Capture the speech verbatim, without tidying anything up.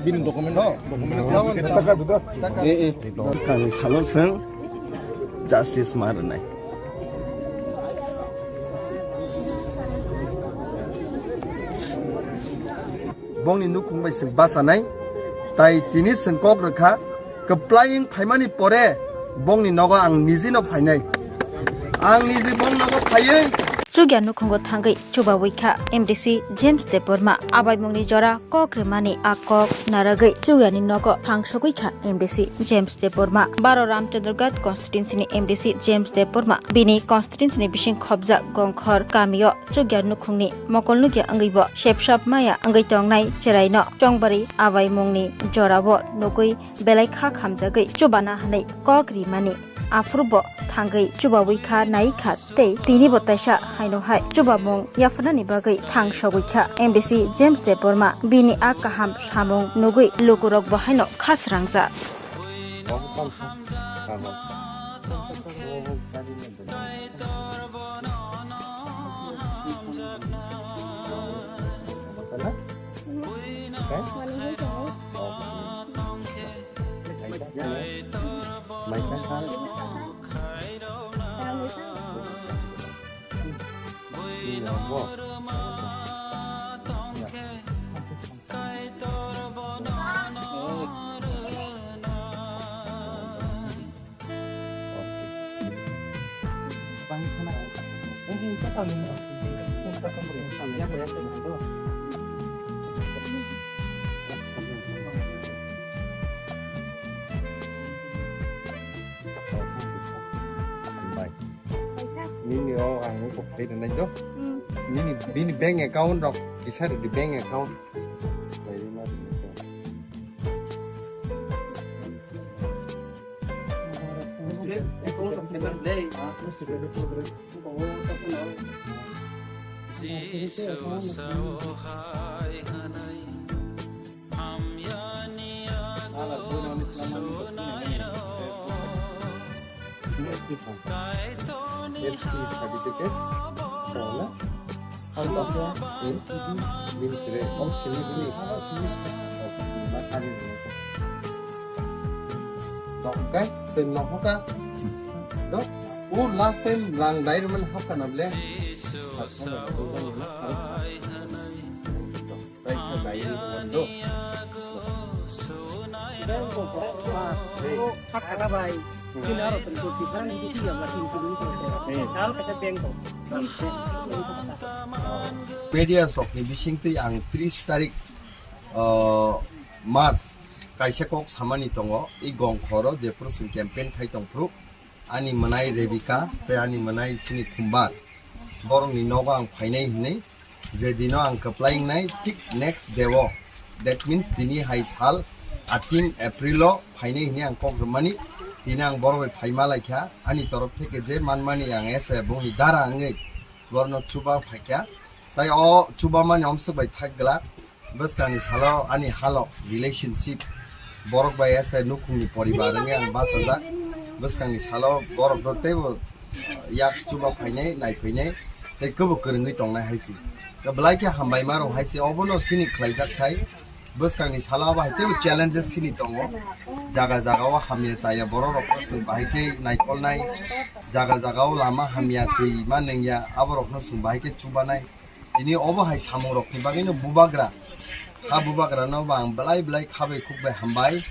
Bini document, document. Eh, eh. Bwskangni salo chwng justice ma rwnai. Bongni nukhung bai chwng bachanai, tai tini chwng kok rwkha, kwplai wng phaimani pore bongni nogo ang nijino phainai. Ang niji bong nogo phaiwi. Chukya nukhungo thangwi chubawi kha M D C James Debbarma. Abaimungni jora kok rwmani a kok naragwi chukyani nogo thangsogwi kha M D C James Debbarma. Baro Ramchandraghat constituency ni M D C James Debbarma bini constituency ni bising khobjak Gongkhor kamio chukya nukhungni mokol nukya wngwi bo sepsap maya wngwi tongnai chwraino chongbarwi abaimungni jorao nugwi belai kha khamjagwi chubana hwnwi kok rimani. Aphuru bo thangwi chubawi kha, nai kha tei tini bo taisa haino hai chubamung yapharnani bagwi thang sogwi kha. M D C James Debbarma bini a kaham samung nugwi lukurok bo haino khasrangjak. Nini o ang kok khlai rwnai do. Hmm. Nini, bini bank account rok kisa rwdi, bank account. Jisu sao hai hwnwi hamyani yago sunai rw. Kaitorni S T certificate, habo. Ang baksa, eh, bini tre, oh, sini bini. Dok kai, sen no hoka. Dok, oh, last time rang dai rumen hoka na ble. Kaisa dai rumen do. Bank ko, ah, oh, hak kana bai. Media sokni bisingtwi ang tris tarik, uh, March kaisa kok samani tongo, i Gongkhoro jephuru chwng campaign khai tongphuru, ani mwnai Rebika tei ani mwnai sini Khumbar, borokni nogo ang phainai hwnwi. Je dino ang kwplai wngnai, thik next day o, that means tini hai sal eighteen April o phainai hwnwi ang kok rwmani. Tini ang borok bai phaima laikha, ani torof theke je manmani ang ese bongni dara wngwi borokno chuba phaikha. Tai o chubamani omswk bai thak glak, bwskangni salo ani halo relationship borok bai ese nukhungni poribar wngwi ang bachajak. Bwskangni salo borokno teibo yak chuba phainai, nai phainai, tei kwbo kwrwngwi tongnai hai se. Belai khe hambai ma rok hai se, obono sini khlaijak khai. Bwskangni salo abo hai teibo challenges sini tongo. Jaga jaga o hamya chaya borok rokno chwng bahai khe naikolnai. Jaga jaga o lama hamya, twi ma nengya, abo rokno chwng bahai khe chubanai. Tini obo hai samung rokni bagwino bubagra. Ha bubagrano bo ang belai belai kha bai khuk bai hambai.